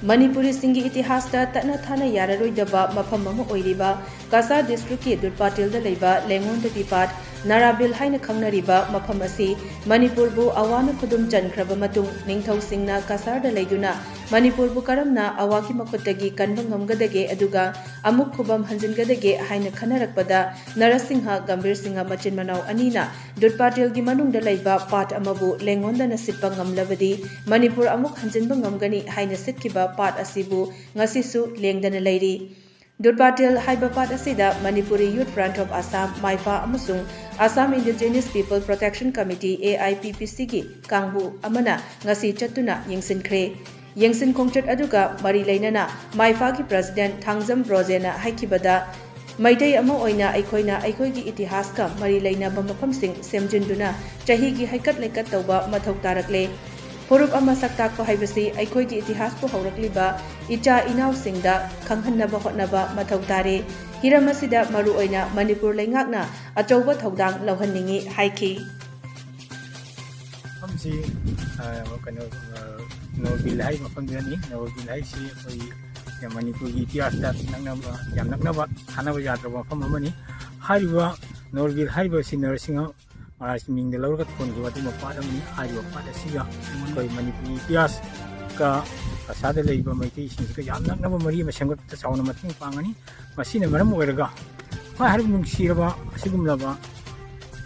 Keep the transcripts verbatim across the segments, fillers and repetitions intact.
ꯃꯅꯤꯄꯨꯔꯤꯁꯤꯡꯒꯤ ꯏꯇꯤꯍꯥꯁꯇ ꯇꯠꯅ ꯊꯥꯅ ꯌꯥꯔꯔꯣꯏꯗꯕ ꯃꯐꯝ ꯑꯃ ꯑꯣꯏꯔꯤꯕ ꯀꯁꯥꯔ ꯗꯤꯁꯇ꯭ꯔꯤꯛꯀꯤ ꯗꯨꯠꯄꯥꯇꯤꯜꯗ ꯂꯩꯕ ꯂꯦꯡꯉꯣꯟꯗꯒꯤ ꯄꯥꯠ ꯅꯥꯔꯥꯕꯤꯜ ꯍꯥꯏꯅ ꯈꯪꯅꯔꯤꯕ ꯃꯐꯝ ꯑꯁꯤ ꯃꯅꯤꯄꯨꯔꯕꯨ ꯑꯋꯥꯅ ꯈꯨꯗꯨꯝ ꯆꯟꯈ꯭ꯔꯕ ꯃꯇꯨꯡ ꯅꯤꯡꯊꯧꯁꯤꯡꯅ ꯀꯁꯥꯔꯗ ꯂꯩꯗꯨꯅ ꯃꯅꯤꯄꯨꯔꯕꯨ ꯀꯔꯝꯅ ꯑꯋꯥꯒꯤ ꯃꯈꯨꯠꯇꯒꯤ ꯀꯟꯕ ꯉꯝꯒꯗꯒꯦ ꯑꯗꯨꯒ ꯑꯃꯨꯛ ꯈꯨꯕꯝ ꯍꯟꯖꯤꯟꯒꯗꯒꯦ ꯍꯥꯏꯅ ꯈꯟꯅꯔꯛꯄꯗ ꯅꯔꯁꯤꯡꯍ ꯒꯝꯚꯤꯔ ꯁꯤꯡꯍ ꯃꯆꯤꯟ ꯃꯅꯥꯎ ꯑꯅꯤꯅ ꯗꯨꯠꯄꯥꯇꯤꯜꯒꯤ ꯃꯅꯨꯡꯗ ꯂꯩꯕ ꯄꯥꯠ ꯑꯃꯕꯨ ꯂꯦꯡꯉꯣꯟꯗꯅ ꯁꯤꯠꯄ ꯉꯝꯂꯕꯗꯤ ꯃꯅꯤꯄꯨꯔ ꯑꯃꯨꯛ ꯍꯟꯖꯤꯟꯕ ꯉꯝꯒꯅꯤ ꯍꯥꯏꯅ ꯁꯤꯠꯈꯤꯕ ꯄꯥꯠ ꯑꯁꯤꯕꯨ ꯉꯁꯤꯁꯨ ꯂꯦꯡꯗꯅ ꯂꯩꯔꯤ꯫ ꯗꯨꯠꯄꯥꯇꯤꯜ ꯍꯥꯏꯕ ꯄꯥꯠ ꯑꯁꯤꯗ Manipuri Youth Front of Assam, ꯃꯥꯏꯐꯥ, ꯑꯃꯁꯨꯡ Assam Indigenous People Protection Committee, A I P P C, ꯒꯤ ꯀꯥꯡꯕꯨ ꯑꯃꯅ ꯉꯁꯤ ꯆꯠꯇꯨꯅ ꯌꯦꯡꯁꯤꯟꯈ꯭ꯔꯦ꯫ ꯌꯦꯡꯁꯤꯟ ꯈꯣꯡꯆꯠ ꯑꯗꯨꯒ ꯃꯔꯤ ꯂꯩꯅꯅ ꯃꯥꯏꯐꯥꯒꯤ ꯄ꯭ꯔꯁꯤꯗꯦꯟꯠ ꯊꯥꯡꯖꯝ ꯕ꯭ꯔꯣꯖꯦꯅ ꯍꯥꯏꯈꯤꯕꯗ, ꯃꯩꯇꯩ ꯑꯃ ꯑꯣꯏꯅ ꯑꯩꯈꯣꯏꯅ ꯑꯩꯈꯣꯏꯒꯤ ꯏꯇꯤꯍꯥꯁꯀ ꯃꯔꯤ ꯂꯩꯅꯕ ꯃꯐꯝꯁꯤꯡ ꯁꯦꯝꯖꯤꯟꯗꯨꯅ ꯆꯍꯤꯒꯤ ꯍꯩꯀꯠ ꯂꯩꯀꯠ ꯇꯧꯕ ꯃꯊꯧ ꯇꯥꯔꯛꯂꯦ꯫ ꯐꯨꯔꯨꯞ ꯑꯃ ꯁꯛ ꯇꯥꯛꯄ ꯍꯥꯏꯕꯁꯤ ꯑꯩꯈꯣꯏꯒꯤ ꯏꯇꯤꯍꯥꯁꯄꯨ ꯍꯧꯔꯛꯂꯤꯕ ꯏꯆꯥ ꯏꯅꯥꯎꯁꯤꯡꯗ ꯈꯪꯍꯟꯅꯕ ꯍꯣꯠꯅꯕ ꯃꯊꯧ ꯇꯥꯔꯦ꯫ ꯍꯤꯔꯝ ꯑꯁꯤꯗ ꯃꯔꯨꯑꯣꯏꯅ ꯃꯅꯤꯄꯨꯔ ꯂꯩꯉꯥꯛꯅ ꯑꯆꯧꯕ ꯊꯧꯗꯥꯡ ꯂꯧꯍꯟꯅꯤꯡꯏ ꯍꯥꯏꯈꯤ꯫ ꯃꯐꯝꯁꯤ, ꯑ, ꯀꯩꯅꯣ, ꯑ, ꯅꯣꯔꯕꯤꯜ ꯍꯥꯏꯔꯤꯕ ꯃꯐꯝꯗꯨꯗꯅꯤ꯫ ꯅꯣꯔꯕꯤꯜ ꯍꯥꯏꯁꯤ ꯑꯩꯈꯣꯏ ꯃꯅꯤꯄꯨꯔꯒꯤ ꯏꯇꯤꯍꯥꯁꯇ ꯅꯛꯅꯕ, ꯌꯥꯝ ꯅꯛꯅꯕ, ꯊꯥꯅꯕ ꯌꯥꯗ꯭ꯔꯕ ꯃꯐꯝ ꯑꯃꯅꯤ꯫ ꯍꯥꯏꯔꯤꯕ ꯅꯣꯔꯕꯤꯜ ꯍꯥꯏꯔꯤꯕ ꯑꯁꯤ ꯅꯔꯁꯤꯡꯍ ꯃꯍꯥꯔꯥꯖꯀꯤ ꯃꯤꯡꯗ ꯂꯧꯔꯒ ꯊꯣꯟꯈꯤꯕ ꯑꯗꯨꯒꯨꯝꯕ ꯄꯥꯠ ꯑꯃꯅꯤ꯫ ꯍꯥꯏꯔꯤꯕ ꯄꯥꯠ ꯑꯁꯤꯒ ꯑꯩꯈꯣꯏ ꯃꯅꯤꯄꯨꯔꯒꯤ ꯏꯇꯤꯍꯥꯁꯀ ꯀꯁꯥꯔꯗ ꯂꯩꯔꯤꯕ ꯃꯩꯇꯩꯁꯤꯡꯁꯤꯒ ꯌꯥꯝ ꯅꯛꯅꯕ ꯃꯔꯤ ꯑꯃ ꯁꯦꯝꯒꯠꯄꯗ ꯆꯥꯎꯅ ꯃꯇꯦꯡ ꯄꯥꯡꯒꯅꯤ꯫ ꯃꯁꯤꯅ ꯃꯔꯝ ꯑꯣꯏꯔꯒ ꯍꯣꯏ, ꯍꯥꯏꯔꯤꯕ ꯅꯨꯡꯁꯤꯔꯕ ꯑꯁꯤꯒꯨꯝꯂꯕ,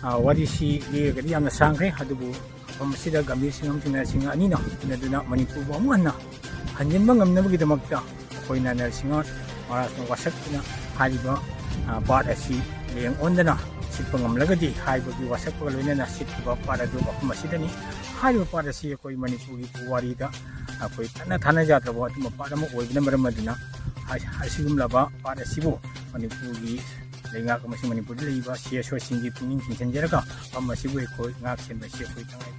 ꯑ, ꯋꯥꯔꯤꯁꯤ ꯂꯤꯔꯒꯗꯤ ꯌꯥꯝꯅ ꯁꯥꯡꯈ꯭ꯔꯦ, ꯑꯗꯨꯕꯨ ꯃꯐꯝ ꯑꯁꯤꯗ ꯒꯝꯚꯤꯔ ꯁꯤꯡꯍ ꯑꯃꯁꯨꯡ ꯅꯔꯁꯤꯡꯍ ꯑꯅꯤꯅ ꯎꯅꯗꯨꯅ ꯃꯅꯤꯄꯨꯔꯕꯨ ꯑꯃꯨꯛ ꯍꯟꯅ ꯍꯟꯖꯤꯟꯕ ꯉꯝꯅꯕꯒꯤꯗꯃꯛꯇ ꯑꯩꯈꯣꯏꯅ ꯅꯔꯁꯤꯡꯍ ꯃꯍꯥꯔꯥꯖꯅ ꯋꯥꯁꯛꯇꯨꯅ ꯍꯥꯏꯔꯤꯕ, ꯑ, ꯄꯥꯠ ꯑꯁꯤ ꯂꯦꯡ ꯑꯣꯟꯗꯅ ꯁꯤꯠꯄ ꯉꯝꯂꯒꯗꯤ ꯍꯥꯏꯕꯒꯤ ꯋꯥꯁꯛꯄꯒ ꯂꯣꯏꯅꯅ ꯁꯤꯠꯈꯤꯕ ꯄꯥꯠ ꯑꯗꯨ ꯃꯐꯝ ꯑꯁꯤꯗꯅꯤ꯫ ꯍꯥꯏꯔꯤꯕ ꯄꯥꯠ ꯑꯁꯤ ꯑꯩꯈꯣꯏ ꯃꯅꯤꯄꯨꯔꯒꯤ ꯄꯨꯋꯥꯔꯤꯗ ꯑꯩꯈꯣꯏ ꯇꯠꯅ ꯊꯥꯅ ꯌꯥꯗ꯭ꯔꯕ ꯑꯗꯨꯒꯨꯝꯕ ꯄꯥꯠ ꯑꯃ ꯑꯣꯏꯕꯅ ꯃꯔꯝ ꯑꯗꯨꯅ ꯍꯥꯏ-, ꯑꯁꯤꯒꯨꯝꯂꯕ ꯄꯥꯠ ꯑꯁꯤꯕꯨ ꯃꯅꯤꯄꯨꯔꯒꯤ ꯂꯩꯉꯥꯛ ꯑꯃꯁꯨꯡ ꯃꯅꯤꯄꯨꯔꯗ ꯂꯩꯔꯤꯕ ꯁꯤ ꯑꯦꯁ ꯑꯣꯁꯤꯡꯒꯤ ꯄꯨꯛꯅꯤꯡ ꯆꯤꯡꯁꯤꯟꯖꯔꯒ ꯃꯐꯝ ꯑꯁꯤꯕꯨ ꯑꯩꯈꯣꯏ ꯉꯥꯛ ꯁꯦꯟꯕ ꯑꯁꯤ ꯑꯩꯈꯣꯏ ꯇꯉꯥꯏ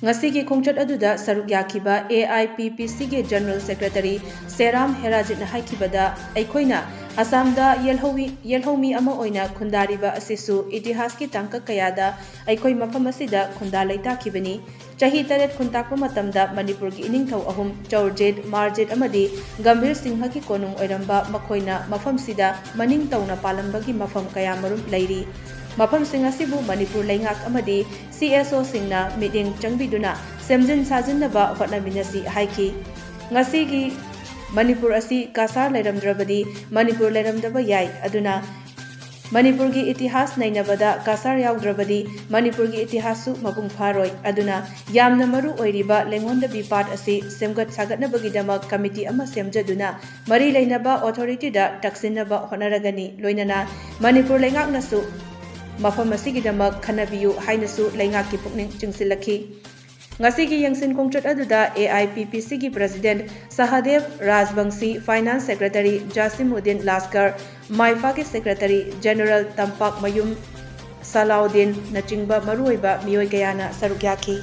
ꯉꯁꯤꯒꯤ ꯈꯣꯡꯆꯠ ꯑꯗꯨꯗ ꯁꯔꯨꯛ ꯌꯥꯈꯤꯕ A I P P Cꯒꯤ General Secretary ꯁꯦꯔꯥꯝ ꯍꯦꯔꯥꯖꯤꯠꯅ ꯍꯥꯏꯈꯤꯕꯗ, ꯑꯩꯈꯣꯏꯅ ꯑꯁꯥꯝꯗ ꯌꯦꯜꯍꯧꯃꯤ ꯑꯃ ꯑꯣꯏꯅ ꯈꯨꯟꯗꯥꯔꯤꯕ ꯑꯁꯤꯁꯨ ꯏꯇꯤꯍꯥꯁꯀꯤ ꯇꯥꯡꯀꯛ ꯀꯌꯥꯗ ꯑꯩꯈꯣꯏ ꯃꯐꯝ ꯑꯁꯤꯗ ꯈꯨꯟꯗꯥ ꯂꯩꯇꯥꯈꯤꯕꯅꯤ꯫ ꯆꯍꯤ ꯇꯔꯦꯠ ꯈꯨꯟꯇꯥꯛꯄ ꯃꯇꯝꯗ ꯃꯅꯤꯄꯨꯔꯒꯤ ꯏꯅꯤꯡꯊꯧ ꯑꯍꯨꯝ ꯆꯧꯔꯖꯤꯠ, ꯃꯥꯔꯖꯤꯠ ꯑꯃꯗꯤ ꯒꯝꯚꯤꯔ ꯁꯤꯡꯍꯒꯤ ꯀꯣꯅꯨꯡ ꯑꯣꯏꯔꯝꯕ ꯃꯈꯣꯏꯅ ꯃꯐꯝꯁꯤꯗ ꯃꯅꯤꯡ ꯇꯧꯅ ꯄꯥꯜꯂꯝꯕꯒꯤ ꯃꯐꯝ ꯀꯌꯥꯃꯔꯨꯝ ꯂꯩꯔꯤ꯫ ꯃꯐꯝꯁꯤꯡ ꯑꯁꯤꯕꯨ ꯃꯅꯤꯄꯨꯔ ꯂꯩꯉꯥꯛ ꯑꯃꯗꯤ CSOꯁꯤꯡꯅ ꯃꯤꯠꯌꯦꯡ ꯆꯪꯕꯤꯗꯨꯅ ꯁꯦꯝꯖꯤꯟ ꯁꯥꯖꯤꯟꯅꯕ ꯍꯣꯠꯅꯃꯤꯟꯅꯁꯤ ꯍꯥꯏꯈꯤ꯫ ꯉꯁꯤꯒꯤ ꯃꯅꯤꯄꯨꯔ ꯑꯁꯤ ꯀꯁꯥꯔ ꯂꯩꯔꯝꯗ꯭ꯔꯕꯗꯤ ꯃꯅꯤꯄꯨꯔ ꯂꯩꯔꯝꯗꯕ ꯌꯥꯏ꯫ ꯑꯗꯨꯅ ꯃꯅꯤꯄꯨꯔꯒꯤ ꯏꯇꯤꯍꯥꯁ ꯅꯩꯅꯕꯗ ꯀꯁꯥꯔ ꯌꯥꯎꯗ꯭ꯔꯕꯗꯤ ꯃꯅꯤꯄꯨꯔꯒꯤ ꯏꯇꯤꯍꯥꯁꯁꯨ ꯃꯄꯨꯡ ꯐꯥꯔꯣꯏ꯫ ꯑꯗꯨꯅ ꯌꯥꯝꯅ ꯃꯔꯨ ꯑꯣꯏꯔꯤꯕ ꯂꯦꯡꯉꯣꯟꯗꯕꯤ ꯄꯥꯠ ꯑꯁꯤ ꯁꯦꯝꯒꯠ ꯁꯥꯒꯠꯅꯕꯒꯤꯗꯃꯛ ꯀꯃꯤꯇꯤ ꯑꯃ ꯁꯦꯝꯖꯗꯨꯅ ꯃꯔꯤ ꯂꯩꯅꯕ ꯑꯣꯊꯣꯔꯤꯇꯤꯗ ꯇꯛꯁꯤꯟꯅꯕ ꯍꯣꯠꯅꯔꯒꯅꯤ꯫ ꯂꯣꯏꯅꯅ ꯃꯅꯤꯄꯨꯔ ꯂꯩꯉꯥꯛꯅꯁꯨ ꯃꯐꯝ ꯑꯁꯤꯒꯤꯗꯃꯛ ꯈꯟꯅꯕꯤꯌꯨ ꯍꯥꯏꯅꯁꯨ ꯂꯩꯉꯥꯛꯀꯤ ꯄꯨꯛꯅꯤꯡ ꯆꯤꯡꯁꯤꯜꯂꯛꯈꯤ꯫ ꯉꯁꯤꯒꯤ ꯌꯦꯡꯁꯤꯟ ꯈꯣꯡꯆꯠ ꯑꯗꯨꯗ AIPPCꯒꯤ President ꯁꯍꯗꯦꯕ ꯔꯥꯖꯕꯪꯁꯤ, Finance Secretary ꯖꯥꯁꯤꯃꯨꯗꯤꯟ ꯂꯥꯁꯀꯔ, MIFAꯒꯤ Secretary General ꯇꯝꯄꯥꯛꯃꯌꯨꯝ ꯁꯂꯥꯎꯗꯤꯟꯅꯆꯤꯡꯕ ꯃꯔꯨꯑꯣꯏꯕ ꯃꯤꯑꯣꯏ ꯀꯌꯥꯅ ꯁꯔꯨꯛ ꯌꯥꯈꯤ꯫